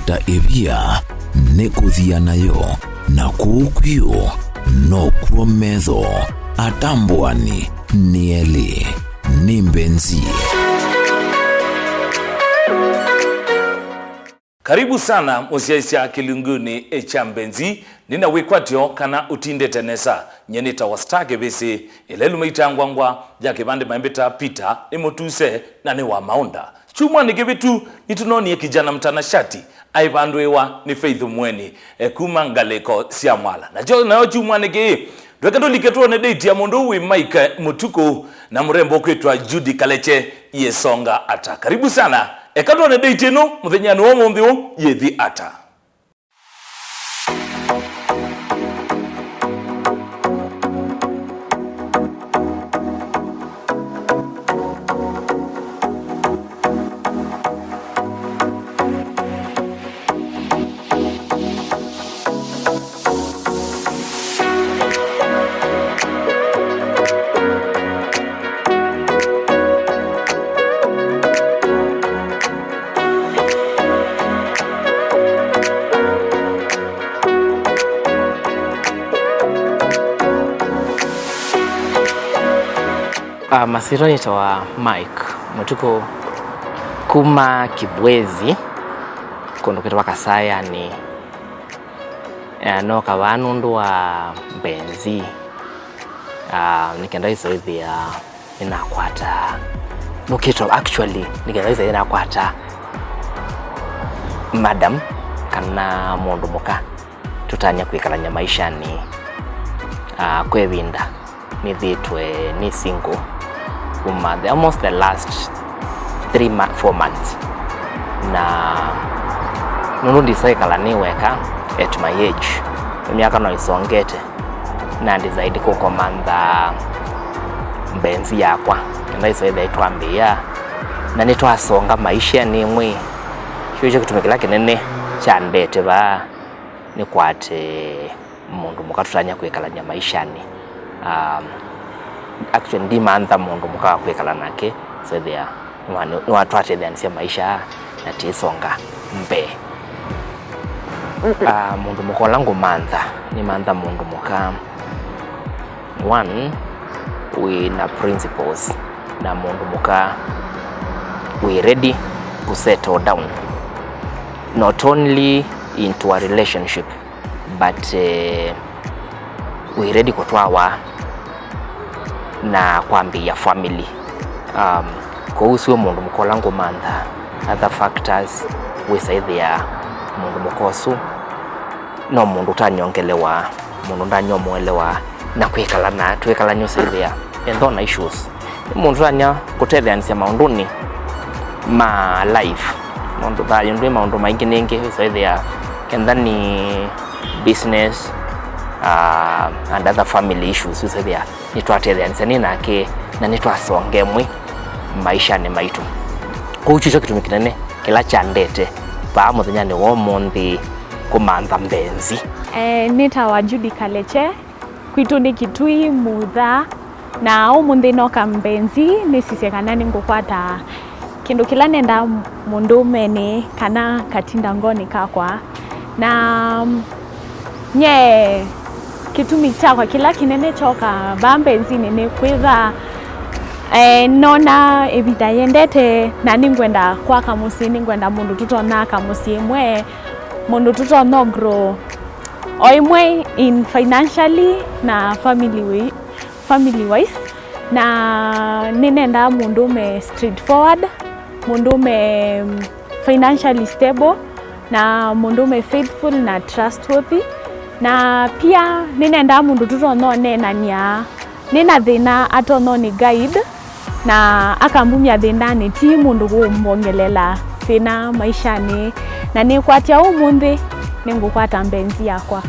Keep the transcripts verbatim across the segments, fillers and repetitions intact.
Ta ĩvia nĩkũthia nayo, na kũu kwĩũ nokw'o metho. Atambũani nĩ elĩ, nĩ Mbenzi. Karibu sana mũsyaĩĩsya kĩlungunĩ kya Mbenzi. Nĩna wĩkwatyo kana ũtindĩte nesa. Nyie nĩtawa Star Kĩvĩsĩ, ĩla ĩluma itangwangwa ya kĩvandĩ mambĩtaa Peter, nĩ mũtuse na nĩ wa maũnda. Kyumwanĩ kĩvĩtu nĩtũnonie kijana mtanashati aivandũĩwa nĩ Faith Mũeni, e, kuma ngalĩko sya Mwala. Nakyo, nayo kyumwanĩ kĩĩ, tweke tũlike twone date ya mũndũ ũũ wĩ Mike Mũtukũ na mũrembo ũkwĩtwa Judy Kaleche yĩsonga ata. Karibu sana. Eka twone date ĩno mũthenyanĩ wa ũmũnthĩ ũũ yĩthi ata. Ah, masyĩtwa nĩtawa Mike Mũtukũ, kuma Kibwezi, kũndũ kwĩtawa Kasayanĩ. Eh, nooka vaa nũndũ wa Mbenzi. Ah, nĩ kenda ĩsoĩthĩa nĩnakwata nũkĩto, actually, nĩ kenda ĩsoĩthĩa nĩnakwata madam kana mũndũ mũka tũtany'a kwĩkalany'a maishanĩ, ah, kwa ĩvinda. Nĩthĩĩtwe nĩ single kuma the, almost the last three ma-, four months. Na nũndũ ndisa ĩkala nĩ weka at my age, myaka no ĩsongete, na decide kũkomantha mbenzi yakwa, kenda ĩsoĩthĩa ĩtwambĩĩa, na nĩtwasonga maisha nĩ mwĩ. Kyo kyo kĩtumi kĩla kĩnene kyandete vaa nĩkwate mũndũ mũka tũtany'a kwĩkalany'a maishanĩ. Um, actually, ndimantha mũndũ mũka wa kwĩkala nake, so ĩthĩa nĩwa-, nĩwatwatetheanĩsya maisha na tĩsonga mbee. Ah, mũndũ mũka ũla ngũmantha, nĩmantha mũndũ mũka, one, wĩ na principles, na mũndũ mũka wĩ ready kũ settle down, not only into a relationship, but, eh, wĩ ready kũtwawa na kwambĩĩa family. Um, kwoou ũsu mũndũ mũka ũla ngũmantha. Other factors, wĩsa ĩthĩa mũndũ mũka ũsu no mũndũ ũtanyongelewa, mũndũ ndanyomoelewa, na kwĩkala na twĩkalany'a ũsĩthĩa ethĩwa na issues. Nĩ mũndũ ũtany'a kũtetheanĩsya maũndũnĩ ma life, nũndũ thayũ ndwĩ maũndũ maingĩ nĩngĩ, wĩsa ĩthĩa kenda nĩ business, uh, and other family issues, wĩsa ĩthĩa nĩtwatetheanĩsya nĩ nake na nĩtwasonga ĩmwe maishanĩ maitũ. Kwoou kyu kyo kĩtumi kĩnene kĩla kyandete vaa mũthenyanĩ wa ũmũnthĩ kũmantha mbenzi. Eh, nĩtawa Judy Kaleche, kwitũ nĩ Kitui, Mutha, na ũmũnthĩ noka mbenzi nĩsisye kana nĩngũkwata kĩndũ kĩla nendaa mũndũũmenĩ kana katindangonĩ kakwa. Na nye kĩtumi kyakwa kĩla kĩnene kyoka vaa mbenzinĩ nĩ kwĩtha, eh, nona ĩvinda yendete na nĩngwenda kwaka mũsyĩ, nĩngwenda mũndũ tũtonya aka mũsyĩ ĩmwe, mũndũ tũtonya grow o ĩmwe in financially na family way, family wise. Na nĩnendaa mũndũũme straightforward, mũndũũme, mm, financially stable, na mũndũũme faithful na trustworthy. Na pia nĩnendaa mũndũ tũtonya ũneenany'a nĩna thĩna, atonya nĩ guide na akambumya thĩnanĩ, ti mũndũ ũmbongelela thĩna maishanĩ. Na nĩkwatya ũmũnthĩ nĩngũkwata mbenzi yakwa.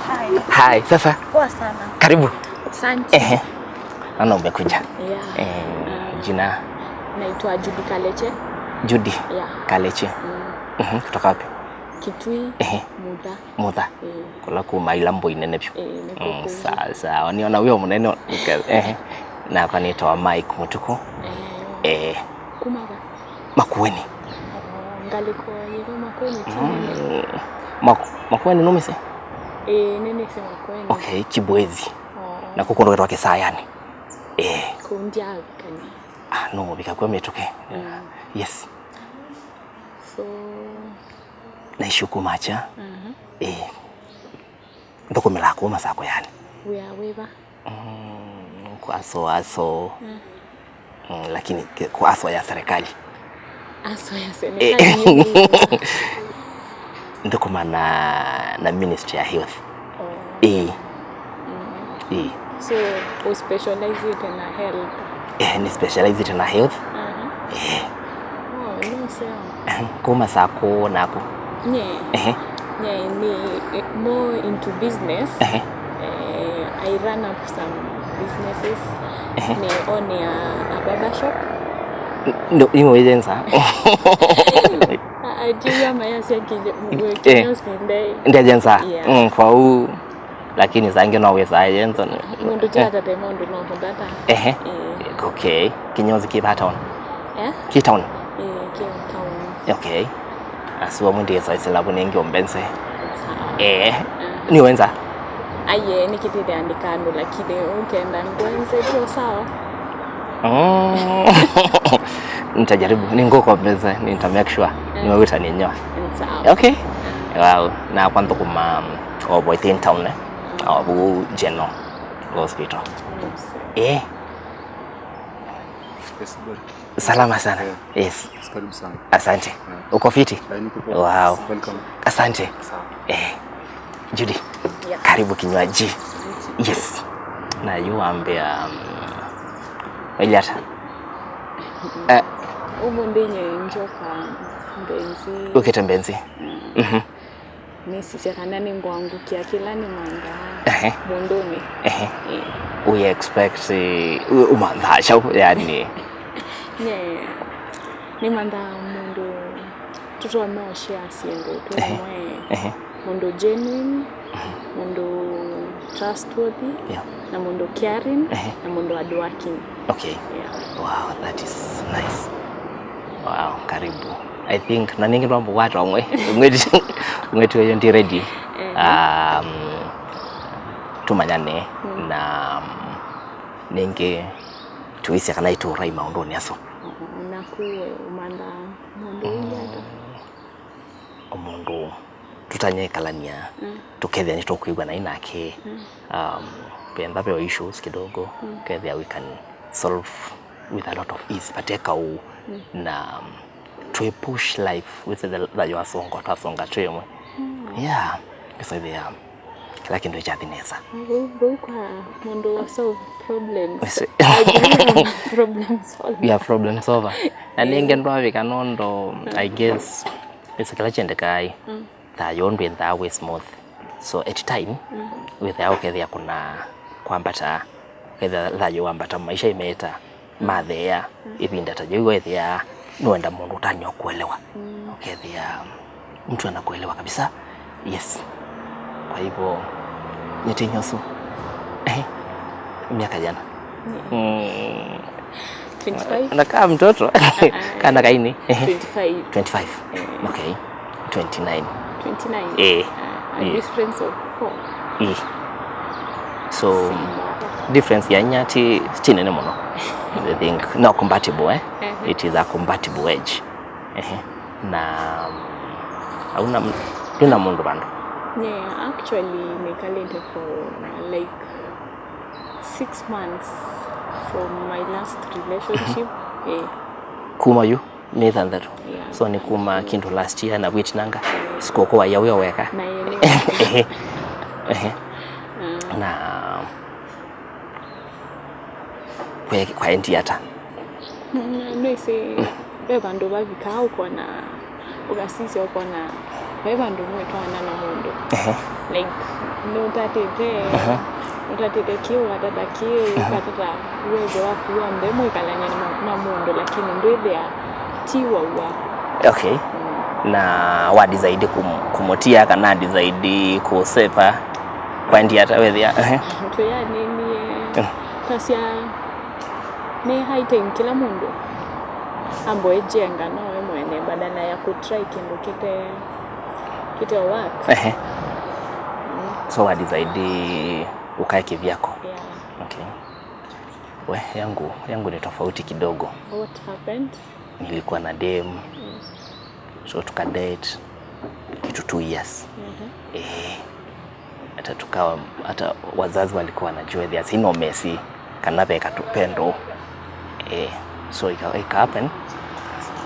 Hi. Hi, sasa. Poa sana. Karibu. Asante. Ehe. Naona umekuja. Yeah. Eh, um, jina? Naitwa Judy Kaleche. Judy. Yeah. Kaleche. Mm. Mhm, kutoka wapi? Kitui. Ehe. Mutha. Mutha. Eh. Kula kuma ila mboi nene pyu. Eh, nĩ kũkũ. Mm, sawa, sawa. Niona huyo mnene. Ehe. Nakwa nĩtawa Mike Mũtukũ. Eh. Eh. Kuma va? Makueni. Ngalĩko yĩva Makueni ti nene? Mm, Maku-, Makueni nũmĩsĩ? Ĩĩ, nĩnĩsĩ Makueni. Okay, Kibwezi. Oh. Na kũkũ kũndũ kwĩtwa Kĩsayani. Ĩĩ. Kũu ndyavikany'a. Ah, no, ũvika kw'o mĩtũkĩ. Mm. Yes. So, naisye kuma kya. Mhm. Ĩĩ. Nthũkũmĩlaa kũu Masakũ yani. Wĩa wĩva? Mm, kwa so, aso. Mm. Mm, lakini ke-, kwa aso ya serikali. Aso ya serikali. Nthũkũma na, na Ministry ya Health. Oh. Ĩĩ. Mm. Ĩĩ. So, u specialize ĩte na health? Eh, nĩ specialize ĩte na health. Mhm. Eh. Oh, nĩ sawa. Ehe, kuma saa kũ naku? Nye. Ehe. Nye nĩ, eh, more into business. Ehe. Eh, I run up some businesses. Ehe. Nĩ own a, a barber shop. N-, ndo, nĩ wĩyenza. Ajiwa mayasya kinyo, eh, kinyo sindai. Ndejenza. Yeah. Mm, kwa u. Lakini saa ingĩ no wĩsaa yenza nĩ mũndũ ti atate maũndũ no kũthata. Ehe. Ĩĩ. Okay. Kinyozi kĩ va town? Eh? Kĩ town? Ĩĩ, kĩ town. Okay. Asu amwe ndiye saa isi labu ningi umbense. Sawa. Eh. Aha. Nĩ wenza? Aiye, nĩ kĩtĩte andĩka andũ lakini ukenda ngwenze tio sawa. Mm. Nitajaribu, ningũkombeza, nita make sure. Eh. Niwe wĩtanie nyoa. Sawa. Okay. Wow. Na kwa nthũkũma, um, o within town, eh? O vau General Hospital. Yes. Eh. Yes, good. Salama sana. Yeah. Yes. Karibu sana. Asante. Yeah. Uko fiti? Yeah, niko poa. Wow. Welcome. Asante. Sawa. Eh. Judy, yeah, karibu kinywaji. Asante. Yes. Na yu wambia, um, Eliata. Eh. Ũmũnthĩ nye njoka Mbenzi. Ũkĩte Mbenzi. Mm. Mhm. Nĩsisya kana nĩngwangũkĩa kĩla nĩmanthaa, ehe, mũndũnĩ. Ehe. Ĩĩ. We expect, eh, u-, ũmanthaa kyaũ, yani? Nye, nĩmanthaa mũndũ tũtonya ũshare syĩndũ twĩ, ehe, amwe, ehe, mũndũ genuine, mhm, mũndũ trustworthy, yeah, na mũndũ caring, ehe, na mũndũ hardworking. Okay. Yeah. Wow, that is nice. Wow, karibu. I think na ningi twamba kwata umwe. Umwe, umwe tu yo ndi ready. Mhm. Um, tumanyane, mm, na, um, ningi tuisya kana itũrai maũndũnĩ asu. Mhm. Naku we ũmantha mũndũ ũngĩ ata? O mũndũ tũtanyĩkalany'a, mm, tũkethĩa nĩtũkwĩw'a naĩ nake. Mm. Um, venda ve issues kidogo, mm, kethĩa we can solve with a lot of ease, but eka ũu, mm, na, um, twĩ push life, wĩsĩ the, thayũ asongo, twasonga twĩ ĩmwe. Mm. Yeah, kĩsethĩa kĩla kĩndũ kyathi nesa. Vau, vau kwa mũndũ wa solve problems. Yes. I believe I'm problem solver. Yeah, problem solver. Na, eh, ningi ndwavika nondo, I guess, ĩsĩ kĩla kyendekaa, mm, thayũ ndwĩnthaa wĩ smooth. So at time, mm, wĩthĩa ũkethĩa kuna kwambata, ũkethĩa thayũ wambata, maisha imeeta, mm, matheea, mm, ĩvinda ta yĩu wethĩa nũenda mũndũ ũtanywa kũelewa. Mm. Ũkethĩa mtu anakuelewa kabisa. Yes. Kwa hivyo, nĩtĩ nyosu. Eh, miaka jana. Mm. Mm. Twenty-five? Nakaa mtoto. Ah, ah. Kana kaini. Twenty-five. Twenty-five. Eh. Okay. Twenty-nine. Twenty-nine? Eh. Ah, a, eh, difference of four. Eh. So, si mbaya, difference ya inya ti, ti nene mũno. I think, no, compatible, eh? Uh-huh. It is a compatible age. Ehe. Na, um, hauna m-, ndwĩna mũndũ vandũ? Yeah, actually, nĩkalĩte for, like, six months from my last relationship. Mhm. Eh. Kuma yu? Mĩ thanthatũ. Yeah. So nĩ kuma kindu last year na wit nanga. Yeah. Sikukũ wa ya weka. Na yeye. Ehe. Ehe. Mm. Na kwe-, kwaendie ata? Mm, nĩsĩ, mm, ve vandũ vavikaa ũkona, ũkasisya ũkona, ve vandũ mwĩtwaana na mũndũ. Ehe. Like, nũtatĩte, ehe, nũtatĩte kĩ, ũkatata kĩ, ehe, ũkatata wĩthĩwa waku w'onthe mwĩkalany'a na, na mũndũ, lakini ndwĩthĩa ti wau waku. Okay. Mm. Na wa decide kũm-, kũmũtia kana decide kũsepa, kwaendie ata wethĩa? Ehe. Twĩanĩnie, mm, twasya, nĩ high time kĩla mũndũ amboe jenga no we mwene, Badala ya kutry kĩndũ kĩte, kĩte work. Ehe. So wa decide ukae kivyako. Yeah. Okay. We, yangu, yangu ni tofauti kidogo. What happened? Nilikuwa na dem. Mm. So tukadate kitu two years. Mhm. Eh. Hata tukawa, hata wazazi walikuwa wanajua, they are saying, "No, Messi kana veka tu pendo." Eh, so ika, ika happen,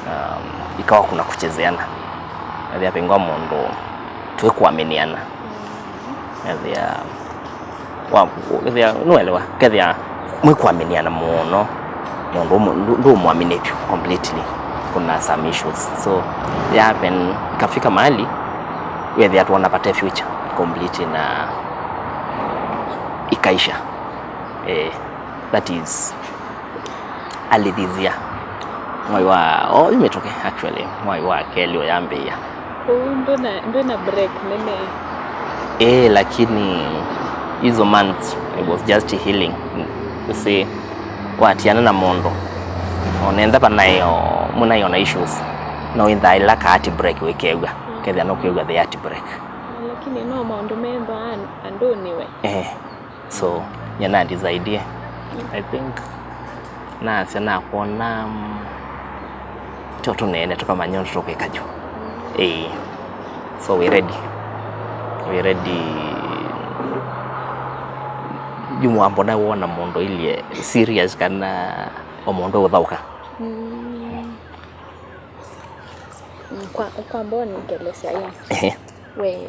um, ikawa kuna kuchezeana. Ethĩa vingwa mũndũ twĩkũaminiana. Ethĩa wa, ethĩa nũelewa, kethĩa mwĩkũaminiana mũno, mũndũ ũmwe ndũ- ndũmwamini vyũ completely, kuna some issues. So ya happen, ikafika mahali wethĩa tuona pate future completely na ikaisha. Eh, that is early this year. Mwai wa, oh, yu mĩtũkĩ, actually, mwai wa kelĩ ũyambĩĩa. Kũu ndwĩna, ndwĩna break nene? Eh, lakini hizo months, it was just healing. You see, watiana na mũndũ, onentha vanayo, mũnayo na issues, no wĩthaa ĩla ka heartbreak wĩkew'a, kethĩa no kwĩw'a the heartbreak. Lakini no maũndũ methwa andũnĩ we. Eh. So nyie na decide, I think, nasya nakwona, mm, tyo tũneene tũkamanya ũndũ tũkwĩka yu. Ĩĩ. So we ready, we ready. Yu mwambo na wona mũndũ ilie serious kana o mũndũ ũthaũka. Mm. Mm, kwa, kwa mboni kelesya ya. Ehe. We,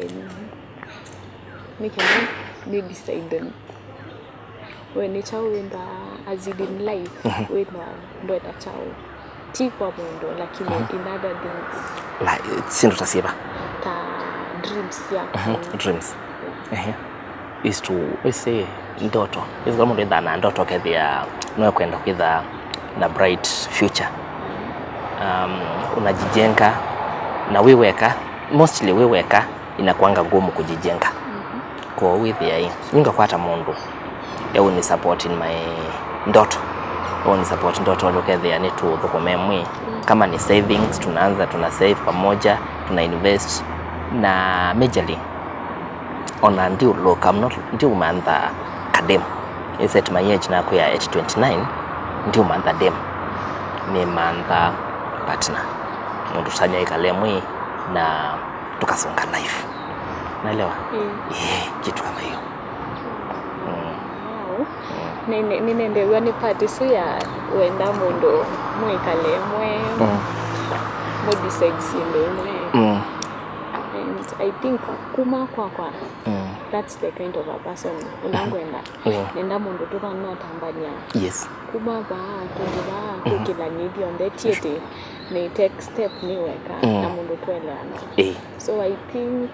nĩ kana nĩ decide. We nĩ kyaũ wĩndaa, as in life, wĩndaa ndwenda kyaũ? Ti kwa mũndũ, lakini in other things. Like, syĩndũ ta syĩva? Ta dreams syaku. Dreams. Ehe. Is to, ĩsĩ ndoto. Ĩsĩ kama mũndũ ĩthaa na ndoto kethĩa no kwenda kwĩthaa na bright future. Um, unajijenga na wĩ weka, mostly wĩ weka inakuanga ngumu kujijenga. Kwoou wĩthĩa ĩ, ningakwata mũndũ eũni support in my ndoto, eũni support ndoto, ũkethĩa nĩ tũthũkũme mwĩ, kama ni savings, tunaanza tuna save pamoja, tuna invest, na majorly, ona ndiũlũka mũno, ndiũmantha kadem. Is at my age nakwĩa at twenty-nine, ndiũmantha dem, nĩmantha partner, mũndũ tanya ĩkale mwĩ na tũkasonga life. Naelewa? Eh, kitu kama hiyo. Wow. Nĩnendeew'a nĩ part ĩsu ya wenda mũndũ mwĩkale mwe, mũ decide syĩndũ imwe. And I think kuma kwakwa, that's the kind of a person ũla ngwenda. Nenda mũndũ tũkanatambania. Yes. Kuma vaa tũthi vaa kwĩkĩlany'a ithyonthe tiĩtĩ nĩ take step nĩ weka na mũndũ tweleana. Eh. So I think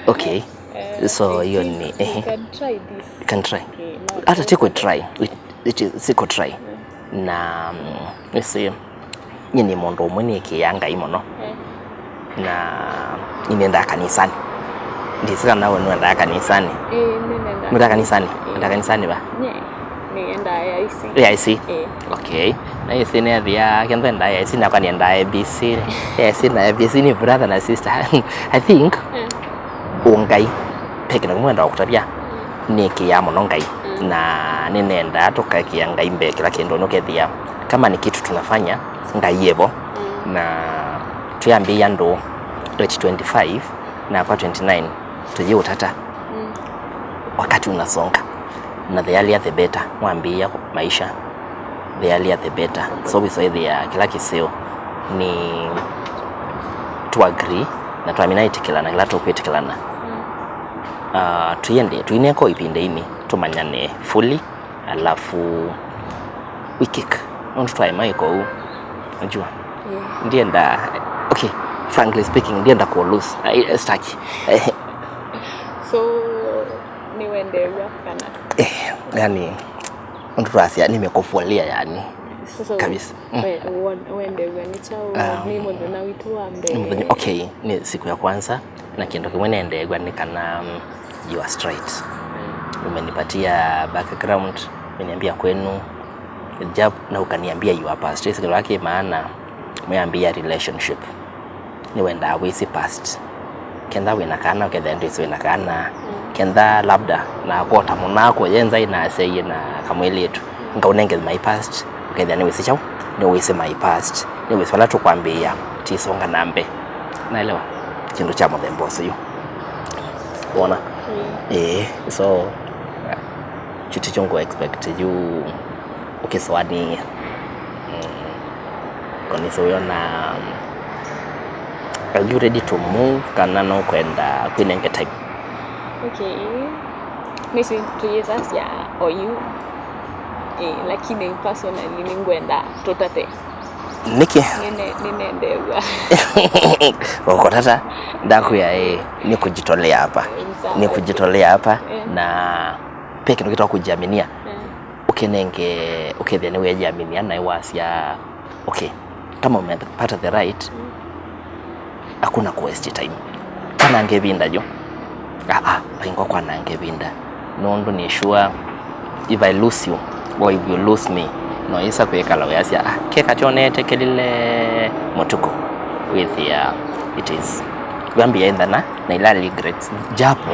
Okay. So hiyo ni, eh, you can try this. You can try. Hata tiko try. It, it is, siko try. Na, mm, ĩsĩ, nyie nĩ mũndũ ũmwe nĩkĩaa Ngai mũno. Na nĩnendaa kanisani. Ndĩsĩ kana nawe nũendaa kanisani. Nũendaa kanisani? Nũendaa kanisani va? Nĩendaa A I C. A I C? Ĩĩ. Okay. Na A I C nĩethĩaa kĩndũ endaa A I C nakwa nĩendaa A B C. A I C na A B C nĩ brother na sister. I think, ũ Ngai, ve kĩndũ kĩmwe ndaa kũtavya, nĩkĩaa mũno Ngai. Na nĩnendaa tũkekĩa Ngai mbee kĩla kĩndũ nũkethĩa kama ni kitu tunafanya, Ngai evo. Na tuyambĩĩa ndũũ at twenty-five, nakwa twenty-nine, tũyĩ ũtata. Wakati unasonga, na the earlier the better, mwambĩĩa maisha, the earlier the better. So wĩsaĩthĩa kĩla kĩseo ni tũ agree, na twamina ĩtĩkĩlana kĩla tũkwĩtĩkĩlana. Ah, tũiende, tũineko ipinda ini, tũmanyane fully, alafu we kick. Nũndũ twaĩ maĩ kũu, unajua. Ndienda, okay, frankly speaking, ndienda ku lose. I, I staki. So, nĩwendeew'a kana? Eh, yani, nũndũ twasya, nimekufualia yani. So, kabisa. We, won-, wendeew'a nĩ kyaũ? Ah, nĩ mũthenya witũ wa mbee. Nĩ mũthenya, okay, ni siku ya kwanza, na kĩndũ kĩmwe nendeew'a nĩ kana, mm, you are straight. Umenipatia background, umeniambia kwenu, Jab na ukaniambia your past. Ĩsĩ kĩla kĩ maana mwĩambĩĩa relationship. Nĩwendaa wĩsĩ past. Kenda wĩna kana, ũkethĩa ndwĩsĩ wĩna kana. Kenda labda na kwota mũnako yenza inasyaie na kamwĩlĩtu. Ngaunenge my past. Ũkethĩa nĩwĩsĩ kyaũ, nĩwĩsĩ my past. Nĩwĩsĩ vala tũkwambĩĩa. Tisonga na mbee. Naelewa? Kĩndũ kya mũthemba ũsu yu. Wona? Ĩĩ, so, chuti chungu expect you ũkĩsũanĩĩa. Mm. Kanisa ũyona, are you ready to move kana no kwenda kwĩnenge time? Okay. Nĩsĩ tũyĩsasya o yu. Eh, lakini personally nĩngwenda tũtate. Nĩkĩ? Nĩne- nĩnendeew'a. Ũkũtata, ndakwĩa, eh, nĩ kujitolea hapa. Exactly. Nĩ kujitolea hapa. Eh. Na pia kĩndũ kĩtawa kujiaminia. Eh. Ũkĩnenge, ũkethĩa nĩwejiaminia na wasya, okay, kama umepata the right, hakuna ku waste time. Kana ngevinda jo. Ah, ah, vaingwa kwananga ĩvinda. Nũndũ nĩ sure, if I lose you, or if you lose me, no isa kwĩkala wĩasya, ah, keka kyonete kĩlile mũtuku. Wĩthĩa, it is. Wambia ĩndana, na ila regrets. Japo,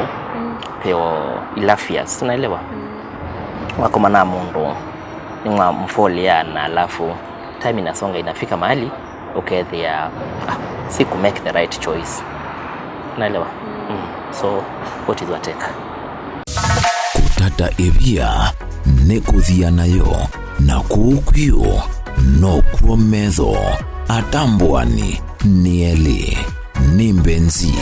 peo ila fears, unaelewa? Wakoma na mũndũ, nĩmwamfolea na alafu, time inasonga inafika mahali, ũkethĩa, ah, siku make the right choice. Unaelewa? Mm. So, what is your take? Kũtata ĩvia nĩ kũthia nayo, na kũu kwĩũ no kuo metho. Atambũani nĩ elĩ, nĩ mbenzi.